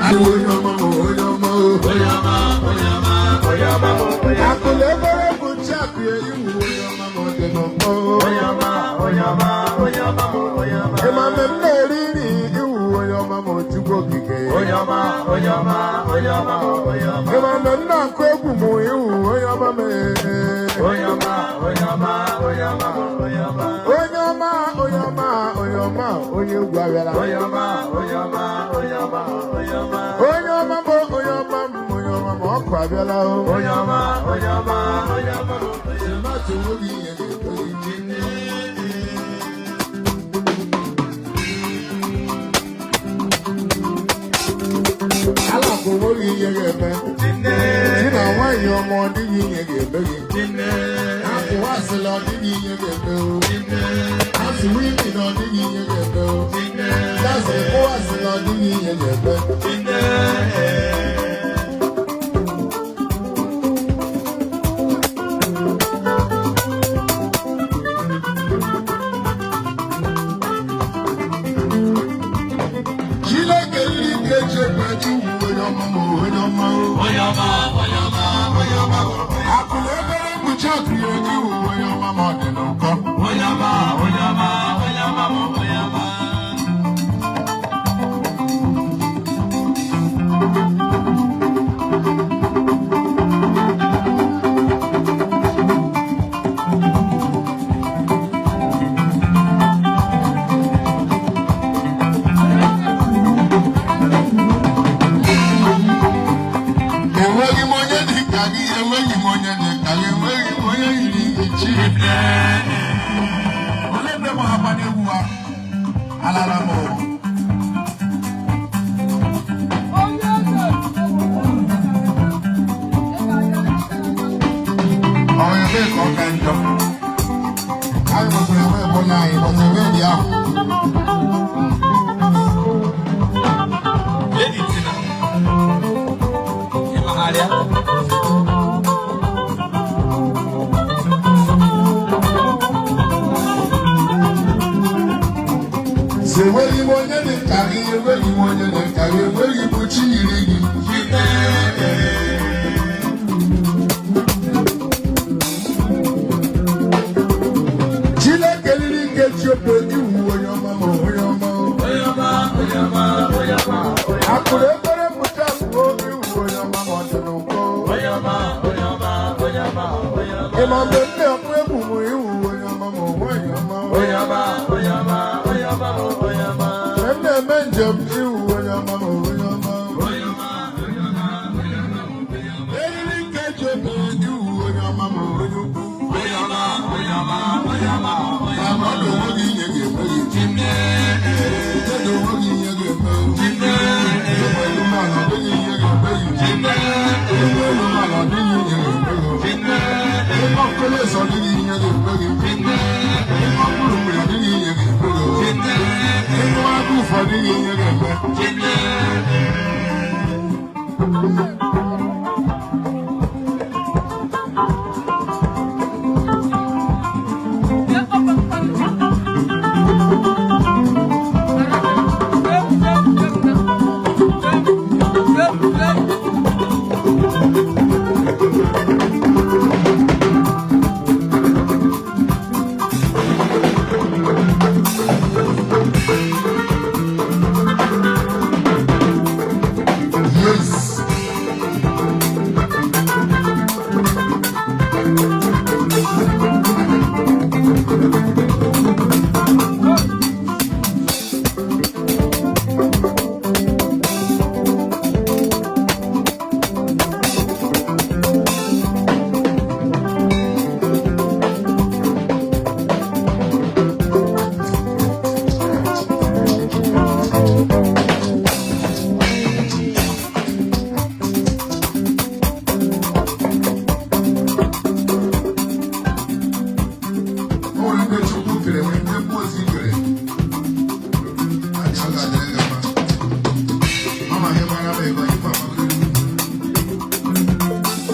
Onye ọma m, onye ọma o. Onye ọma, onye ọma, onye ọma m, onye ọma. Akụlụ ebere bụ nchakụ ya, iwu onye ọma m, ọ dị n'ụkọ. Onye ọma, onye ọma, onye ọma m, onye ọma. Ịma mgbe m na-eri nri, iwu onye ọma m, Chukwu okike. Onye ọma, onye ọma, onye ọma m, onye ọma. Ịma mgbe m na-akụ egwu m, iwu onye ọma m. Onye ọma, onye ọma, onye ọma m, onye ọma. Onye ọma, onye ọma, onye ọma, onye egwu abịala. Onye ọma, onye ọma, onye ọma, onye ọma. Onye ọma m, onye ọma m, onye ọma m, ọkụ abịala o. Onye ọma, onye ọma, onye ọma m, onye ọma. Mmadụ enweghị ihe ga-ekwe gị. Alakụ onweghị ihe ga-eme. Di na nwaanyị ọma, ọ dịghị ihe ga-eme gị. Akụwa asịla, ọ dịghị ihe ga-eme o. Asịwa imi na ọ dịghị ihe ga-eme o. Gasị kụwa asịla, ọ dịghị ihe ga-eme. Chineke nri ike chekwa Chukwu, onye ọma ma onye ọma o. Onye ọma, onye ọma, onye ọma m, Akụlụ ebere mkpuchi akụ ya, iwu onye ọma ma ọ dị n'ụkọ. onye ọma, onye ọma, onye ọma m, onye ọma. Enweghị m onye dị ka gị, enweghị m onye dị ka gị, enweghị m onye yiri gị chi. Olee mgbe m ha gbanye egwu ha? Alala m o. Ọ ebee ka ọ ka njọ? Anyị nwekwara enwe ebe onye anyị, ọ na-enwe dị ahụ. Lady Tina, ị magharịa? Si enweghị m onye dị ka gị, enweghị m onye dị ka gị, enweghị m chi yiri gị. Chineke riri ike chi obe, iwu onye ọma ma onye ọma o. Onye ọma, onye ọma, onye ọma, onye ọma. Akụrụ ebere mkpuchi akụrụ oge, iwu onye ọma ma ọ dị n'ụkọ. Onye ọma, onye ọma, onye ọma, onye ọma. Ịma mgbe m na-akpụ egwu m, iwu onye ọma ma onye ọma o. Onye ọma, onye ọma, onye ọma, onye ọma. Mgbe m na-eme njem, iwu onye ọma ma onye ọma o. Onye ọma, onye ọma, onye ọma, onye ọma. Eriri nke ji obe, iwu onye ọma ma onye ukwu. Onye ọma, onye ọma, onye ọma, onye Ma ọma. mmadụ onweghị ihe ga-eme gị. Ute na onweghị ihe ga-eme o. Ụgbọ elu mana ọ dịghị ihe ga-eme gị. Ụgbọ elu mana ọ dịghị ihe ga-eme gị. Ịgba nkoloso, ọ dịghị ihe ga-eme gị. Ịgba mkpụrụ mmiri, ọ dịghị ihe ga-eme gị. Ịgba aka ụfụ, ọ dịghị ihe ga-eme. Yes. O nwere ndị Chukwu kere, nwere ndị mmụọ ozi kere. Adị ọ ga-adịrị gị mma. Mama gị mara m ego, ịkwa mama.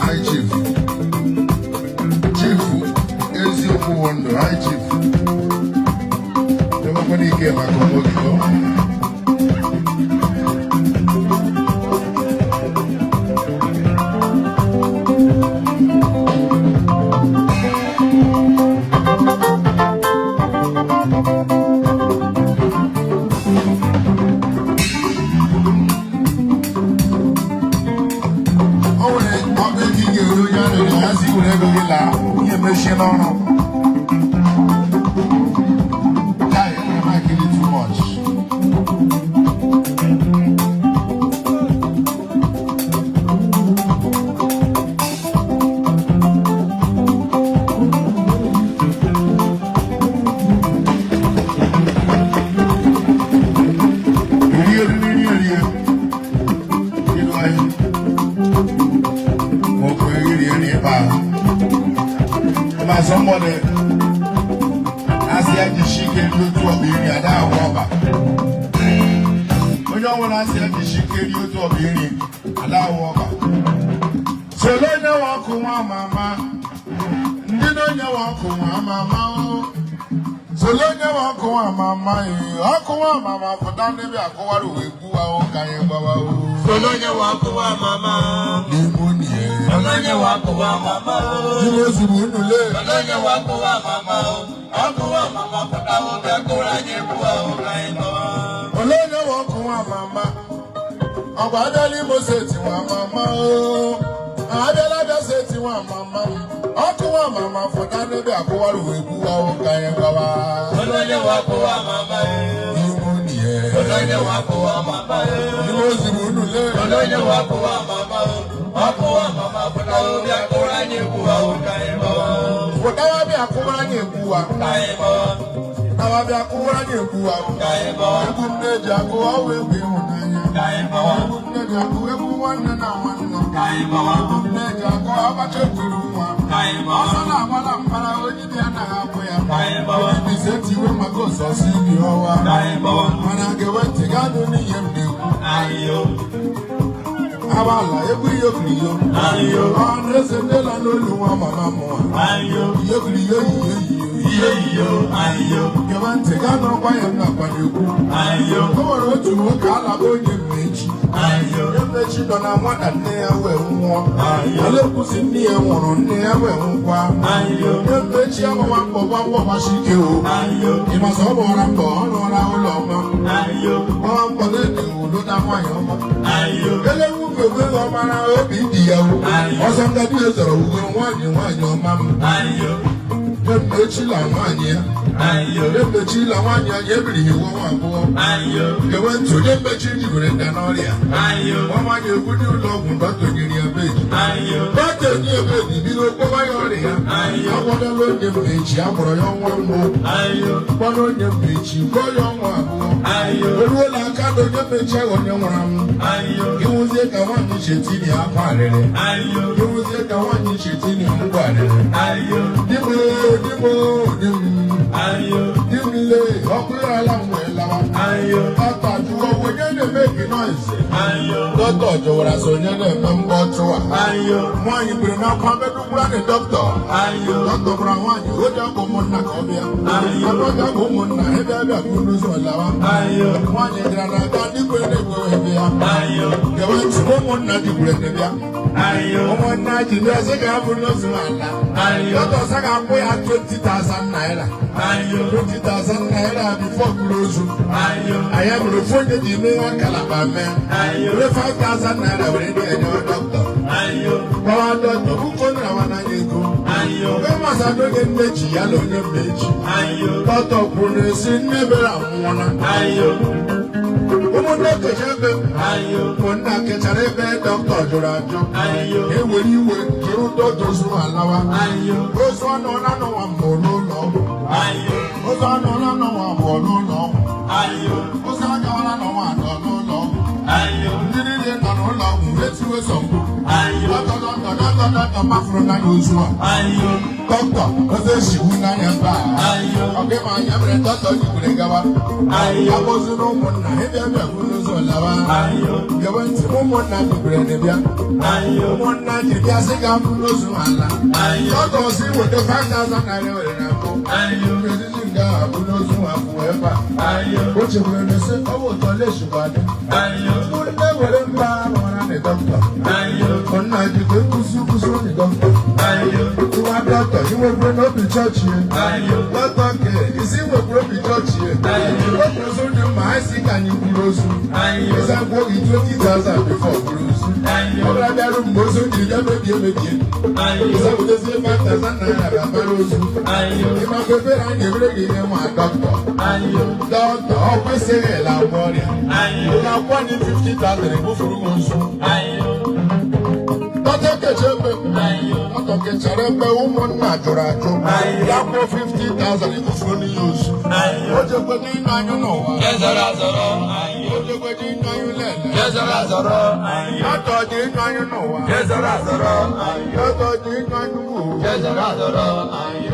High Chief. Chief eziokwu wụ ndụ, High Chief. Enwekwana ike maka onwe gị, ọ. Asị were ego gị laa, ihe mechie n'ọrụ. Chai, enwere mic dị too much. Rie rie rie ịlụ ahịa ma ọ bụ rie rie ebe ahụ. Ma somebody asị ya jishi ike rie otu ọkpa iri, ada ahụ ọba. Onye ọbụla asị ya jishi ike rie otu ọkpa iri, ada ahụ ọba. Solo onye nwe ọkụ nwa mama, ndị na onye nwe ọkụ nwa mama o. Solo onye nwe ọkụ nwa mama ee, ọkụ nwa mama pụta n'ebe akụwara uwe egwu ahụ ka anyị gbawa o. Solo onye nwe ọkụ nwa mama. N'ime unu. Solo onye nwe ọkụ nwa mama. Jiri ozugbo unu lee. Solo onye nwe ọkụ nwa mama. Ọkụ nwa mama pụta oge akụrụ anyị egwu ahụ ka anyị gbawa. Ole onye nwe ọkụ nwa mama? Ọgwa abịala Imo State nwa mama o. Abịala Abịa State nwa mama. Ọkụ nwa mama fụta n'ebe akụwara uwe egwu ahụ ka anyị gbawa. Solo onye nwe ọkụ nwa mama. N'ime unu. Solo onye nwe ọkụ nwa mama. Jiri ozugbo unu lee. Solo onye nwe ọkụ nwa mama. Ọkụ nwa mama pụta oge akụrụ anyị egwu ahụ ka anyị gbawa. Pụtawa bịa akụwara anyị egwu wa. Ka anyị gbawa. Pụtawa bịa akụwara anyị egwu wa. Ka anyị gbawa. Egwu m na-eji akụ ọwụ egwu ịhụnanya. Ka anyị gbawa. Egwu m na-eji akụ egwu nwanne na nwanne. Ka anyị gbawa. Egwu m na-eji akụ abacha ekwuru nwa. Ka anyị gbawa. Ọsọ na-agbala mbara, onye dị anaghị apụ ya. Ka anyị gbawa. Onye bise tiwe maka ụzọsi ibi ọwa. Ka anyị gbawa. Mana gewe ntị gaa nụ n'ihe m na-ekwu. Ayo. Agbala egwu iyokiriyo. Ayo. Ọha na eze ndị la n'olu nwa mama mụa. Ayo. Iyokiriyo yiyo yiyo. Iyo iyo ayo. Gewe ntị gaa nụrụkwa ya m nakwa na-ekwu. Ayo. O nwere otu nwoke alaba onye mmechi. Ayo. Onye mmechi nọ na nwata, nne ya wee nwụọ. Ayo. Ala ekwusi nne ya nwụrụ, nne ya wee nwụkwa. Ayo. Onye mmechi agbawa mbọ, gba mbọ, gbasi ike o. Ayo. Ịmasị ọ gbara mbọ, ọ rụọla ụlọ ọma. Ayo. Gbawa mbọ na-ede lụta nwaanyị ọma. Ayo. Ele nwufe onweghị ọmara obi dị ya o. Ayo. Ọsọ ngadi ya zọrọ ugoro nwaanyị, nwaanyị ọma m. Ayo. Nye mmechila nwaanyị ya. Ayo. Nye mmechila nwaanyị ya, ya ebiri ya iwu ọnwa 2. Ayo. Gewe ntị, onye mmechi jibere nda n'ọrịa. Ayo. Nwa nwaanyị egwu n'ụlọ ọgwụ, dọkịta nyere ya bed. Ayo. Dọkịta enye ya bed, bido gwọwa ya ọrịa ya. Ayo. Agwọdala onye mmechi, agwọrọ ya ọnwa mbụ. Ayo. Kpọrọ onye mmechi, gwọọ ya ọnwa 2. Ayo. Eruola aka na onye mmechi ahụ onye nwụrụ anwụ. Ayo. Ịhụzie ka nwaanyị chetini akwa arịrị. Ayo. Ịhụzie ka nwaanyị chetini ngwa arịrị. Ayo. Di m oo, di m oo, di m. Ayo. Di m lee, ọkụ ala m wee lawa. Ayo. Dọkịta jụọ onye na-eme noise. Ayo. Dọkịta jụwara sị onye na-eme mkpọtụ a. Ayo. Nwaanyị biri n'akwa medukwara na dọkịta. Ayo. Dọkịta gwara nwaanyị o ji akwa ụmụnna ka ọ bịa. Ayo. Akwa akwa ụmụnna ebe abịa ka unu ụzọ lawa. Ayo. Nwaanyị gara na-aga ndị kwere na-ekwewe bịa. Ayo. Gewe ntị, ụmụnna jikwere na bịa. Ayo. Ụmụnna ji bịa sị ka abụ n'ozu ala. Ayo. Dọkịta sị ga-akwụ ya 20,000 naira. Ayo. 20,000 naira before buru ozu. Ayo. Anyị bụrụ ofu onye ji mee nwa kalaba mee. Ayo. Were 5,000 naira were dị enye dọkịta. Ayo. Gbawa dọkịta bụkọ nara nwa n'anya ego. Ayo. Oge masa na onye mmechi ya na onye mmechi. Ayo. Dọkịta kwuru na-esi nne bere anwụọla. Ayo. Ụmụnne kecha ebe Ayo. ụmụnna kechara ebe dọkịta jụrụ ajụ. Ayo. Ewere iwe jụrụ dọkịta ozu alawa. Ayo. Ozu anọla n'ụwa mbụ n'ụlọ ọgwụ. Ayo. Ozu anọla n'ụwa abụọ n'ụlọ ọgwụ. Ayo. Ozu agawala n'ụwa atọ n'ụlọ ọgwụ. Ayo. Ndị niile nọ n'ụlọ ọgwụ etiwe sọ mkpu. Ayo. Dọkịta, dọkịta, dọkịta, dọkịta mafuru n'anya ozu a. Ayo. Dọkịta ozu eshigbu n'anya mba a. Ayo. Ọ gị ma anya mere dọkịta jikwere gawa. Ayo. Akpọzi na ụmụnna ịbịa bịa buru n'ụzọ lawa. Ayo. Gewe ntị, ụmụnna jikwere na bịa. Ayo. Ụmụnna ji bịa sị ga buru n'ozu ala. Ayo. Dọkịta si weta 5,000 naira were na mbụ. Ayo. Ezizi nga abụ n'ozu afụ ebe a. Ayo. O chekwara na sị ọ bụ ụtọ leshikwa dị. Ayo. Ụmụnne were mba rụọra na dọkịta. Ayo. Ụmụnna jikwa nkwụsị nkwụsị onye dọkịta. Ayo. Nwa dọkịta inwekwere n'obi chọọchị ya. Ayo. Dọkịta nke isi nwekwara obi chọọchị ya. Wepụrụ ozu dị mma, anyị sị ka anyị buru ozu. Ayo. Ịza gwuo gị 20,000 before buru ozu. Ayo. Ọ bụla bịara. Kedu mgbe ozu jiri bịa mebie mebie? Ịzapụtazie 5,000 naira bịa bara ozu. Ịmakwa ebere a na-emere gị ihe nwa dọkịta. Dọkịta, ọ kwesịghị ịla agwọ ọrịa. Ị ga-akwụ anyị 50,000 egbufuru m ozu. Dọkịta kecha ebe. Dọkịta kechara ebe ụmụnna jụrụ ajụ. Ya kwụọ 50,000 egbufuru n'ihe ozu. O jekwe n'ịnụ anyụ n'ụwa. O jekwe n'ịnụ anyụ lele. Dọkịta dị ịnụ anyụ n'ụwa. Dọkịta dị ịnụ anyụ n'ụwa.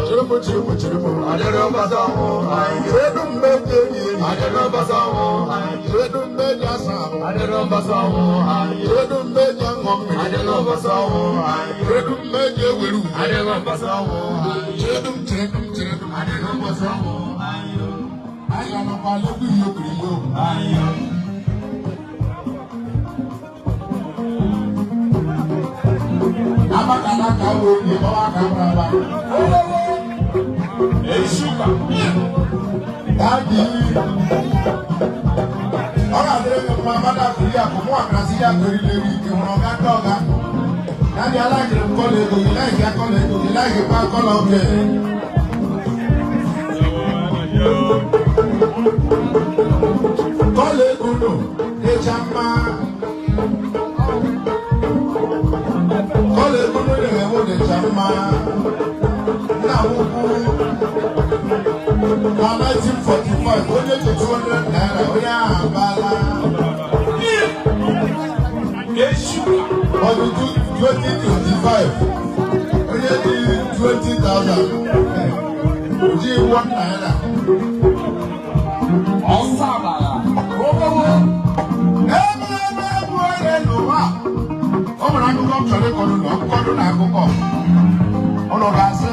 Chịrịmụ chịrịmụ chịrịmụ. Chedu mgbe ji eri eri. Chedu mgbe ji asa ahụ. Chedu mgbe ji aṅụ mmiri. Chedu mgbe ji ewere uwe. Chedu m chedu m chedu m. Anyị ga-anọkwa n'egwu ihe okiri ihe okwu. Agbakala ka wo onye gbawa ka mara aba. Daddy. Ọ ga-adịrị gị mma mmadụ akụri akụ mụ akara ya akụri leri ike hụrụ ọga ndị ọga. Daddy, alaikiri m colour ego gị, like ya colour ego gị, like kwa colour oke. Colour ego nụ dịcha mma. Colour ego nụ na-enwe dịcha mma. Nna m ukwu na 1945 onye ji 200 naira onye ahụ abaala. Ọdụ 2025 onye ji 20,000 ji 1 naira. Ebe ebe egwu onye n'ụwa o nwere akụkọ m chọrọ ịkọrọ ụlọ nkọdụ na akụkọ ụnụ ga-asị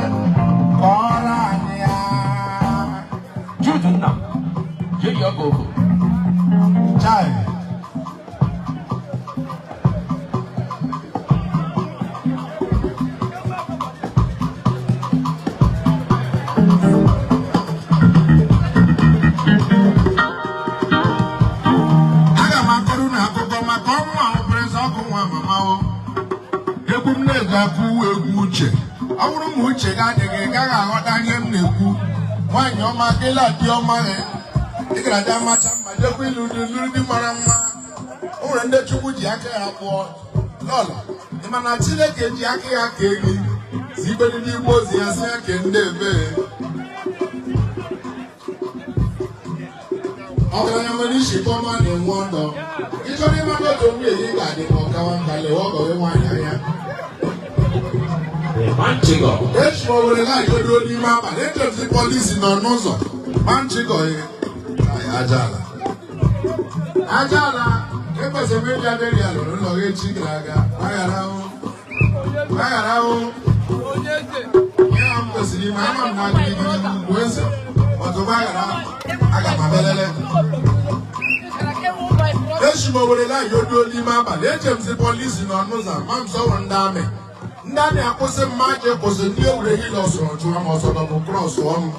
kọọrọ anyị ya. Jude nna m, Jerry Ogogo. Chai. Aga m akọrọ unu akụkọ maka ọnwụ ahụ Prince ọkụ nwa mama o. Egwu m na-eji akụ uwe egwu uche. Ọ bụrụ ma uche gị adịghị, ị gaghị aghọta ihe m na-ekwu. Nwaanyị ọma gịla di ọma gị. Ị gara aja macha mma jekwa ịlụ di lụrụ di mara mma. O nwere ndị Chukwu ji aka ya kpụọ. Lọlọ, ị ma na Chineke ji aka ya kee gị. Si iberi n'igbe ozi ya si ya kee ndị ebe. Ọgaranya nwere isi kpọma na-enwe ọdọ. Ị chọrọ ịmata otu nwunye gị ga-adị ma ọ kawa nka lewe ọgọ gị nwaanyị anya. Manchigo. Echi m owere na-agodo n'ime abalị echefzi polisi nọ n'ụzọ manchịgọ aja ala aja ala ekwesịrị m ịbịa beri ala n'ụlọ gị echi gara aga gbaghara ahụ gbaghara ahụ ihe a m kwesịrị ime ama m na agịrịgịrị bụ eze ọtụ gbaghara aga m abịalele. Echi m owere na-agodo n'ime abalị echefzi polisi nọ n'ụzọ ma m sọwụ ndị amị ndị amị akwụsị mma ji kwụsị ndị ewure hil ọsọrọ chụwa m ọsọ double cross ọnụ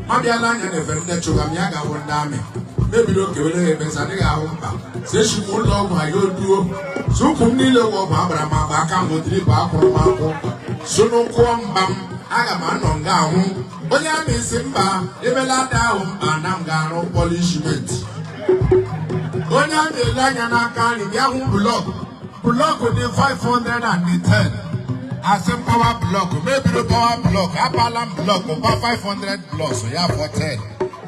abịala anya na efe ndị chụga m ya ga-ahụ ndị amị mebiri okewere ha ekpesa adịghị ahụ mkpa si echi m ụlọ ọgwụ anyị oduo si ụkwụ m niile wụ ọgwụ agbara m agba aka m drip akwụrụ m akwụ so n'ụkwụ mba m aga m anọ nga ahụ onye amị si mba emelata ahụ mkpa na m ga-arụ punishment. Onye a na-ele anya n'aka nri bịa hụ block block dị 510 asị m power block mebiri power block apala m block ba 500 plus ya for 10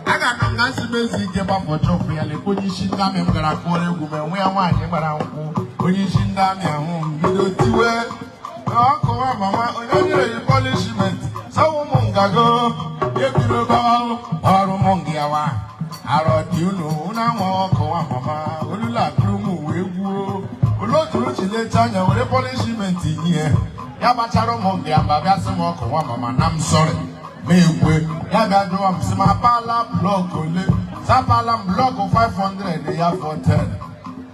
a ga-anọ nga nsi m ezi ike gbafọ chọpụ ya lekwa onye isi ndị amị m gara kụọrọ egwu ma enwe ya nwaanyị gbara nkwụ onye isi ndị amị ahụ m bido tiwe ọkụwa mama onye nyere yi punishment sọwụ ụmụ ngago ebido gawa ọrụ mụ ngịawa arọ dị unu unu anwa ọkụwa mama olula akụrụ m wee gwuo oloturu chileta anya were punishment nye ya gbachara ụmụ ngịamba bịa sị m ọkụwa mama na m sọrị ma ekwe ya bịa jụwa m sị m apala block ole zapala m block 500 ya for 10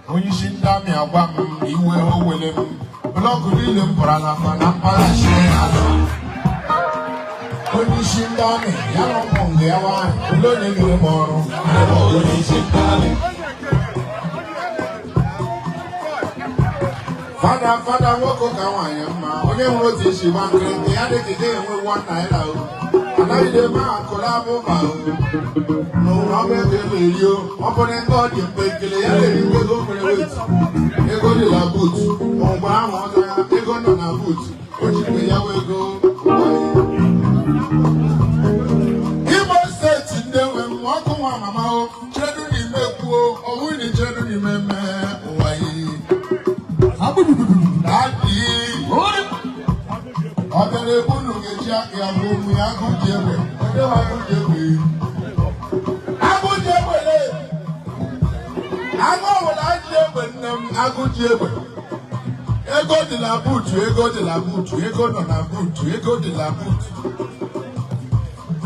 onye isi ndị amị agwa m na iwe o wele m block niile m pụrala ma na mpaghara azụ onye isi ndị amị ya na ụmụ nga ya nwaanyị ole onye nyere m ọrụ. Onye isi ndị amị. Fada fada, nwoke ka nwaanyị mma. Onye nwere otu isi gba nkịrịnkị ya dịka ị enwe ₦1 o. Anaghịde eme akụrụ abụba o. N'ụwa ọba ego eri o. Ọ bụrụ ego ọ dị mgbe nkele ya na-eri ego nwere weight. Ego dị na boot. Mgbe ahụ ọ zara ego nọ na boot. O jikwa ya wee ego. Imo Steeti, ndị nwe m, ọkụ nwa mama o, chedu n'ime kwuo ọwụ na chedu n'ime mee ụwa yi. Daddy, ọ bịara ebe unu ga-eji aka ya bụ ụmụ ya. Agụ ji egbe, onye nwe agụ ji egbe, agụ ji egbe le, agụ ọbụla ji egbe. Nne m, agụ ji egbe. Ego dị na boot, ego dị na boot, ego nọ na boot, ego dị na boot.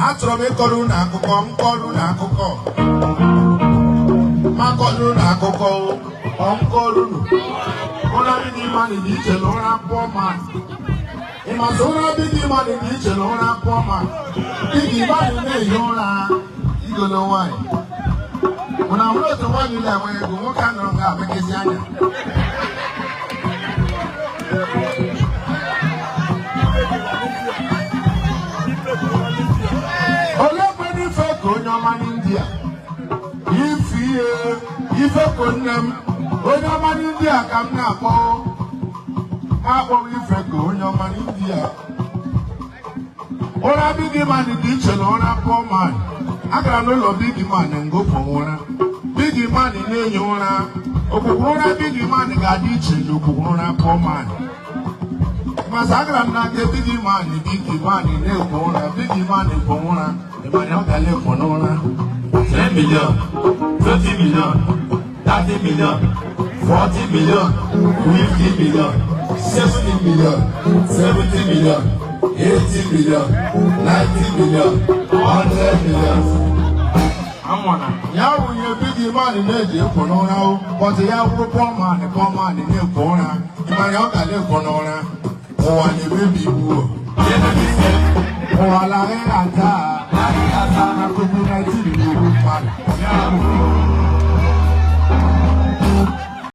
Achọrọ m ịkọrọ unu akụkọ. M kọrọ unu akụkọ, ma kọrọ unu akụkọ ọ m kọrọ unu. Ụra big man dị iche na ụra poor man. Ịmasị ụra big man dị iche na ụra poor man. Big man na-ehi ụra igolo nwaanyị. Mụ na hụrụ otu nwaanyị na-enwe ego, nwoke a nọrọ nga abekezi anya. Olee mgbe n'ife ka onye ọma n'India ife ihe ife ka nne m, onye ọma n'India ka m na-akpọ, akpọrọ ife ka onye ọma n'India. Ụra big man dị iche na ụra poor man. Agara n'ụlọ big man ngopụ ụra. Big man na-ehi ụra, okwukwu ụra big man ga-adị iche na okwukwu ụra poor man. Masị agara m na nke big man, big man na-ekwo ụra, big man ekwo ụra, ịmanya ọ gara ekwo n'ụra. 10 million, 20 million, 30 million, 40 million, 50 million, 60 million, 70 million, 80 million, 90 million, 100 million. Amụna. Ya wụ ihe big man na-eji ekwo n'ụra o, but ya wụrụ poor man, poor man na-ekwo ụra, ịmanya ọ ga na-ekwo n'ụra. Ụwa na-emebi iwu o. Ụwa lara taa na COVID-19 na-egbu mmadụ.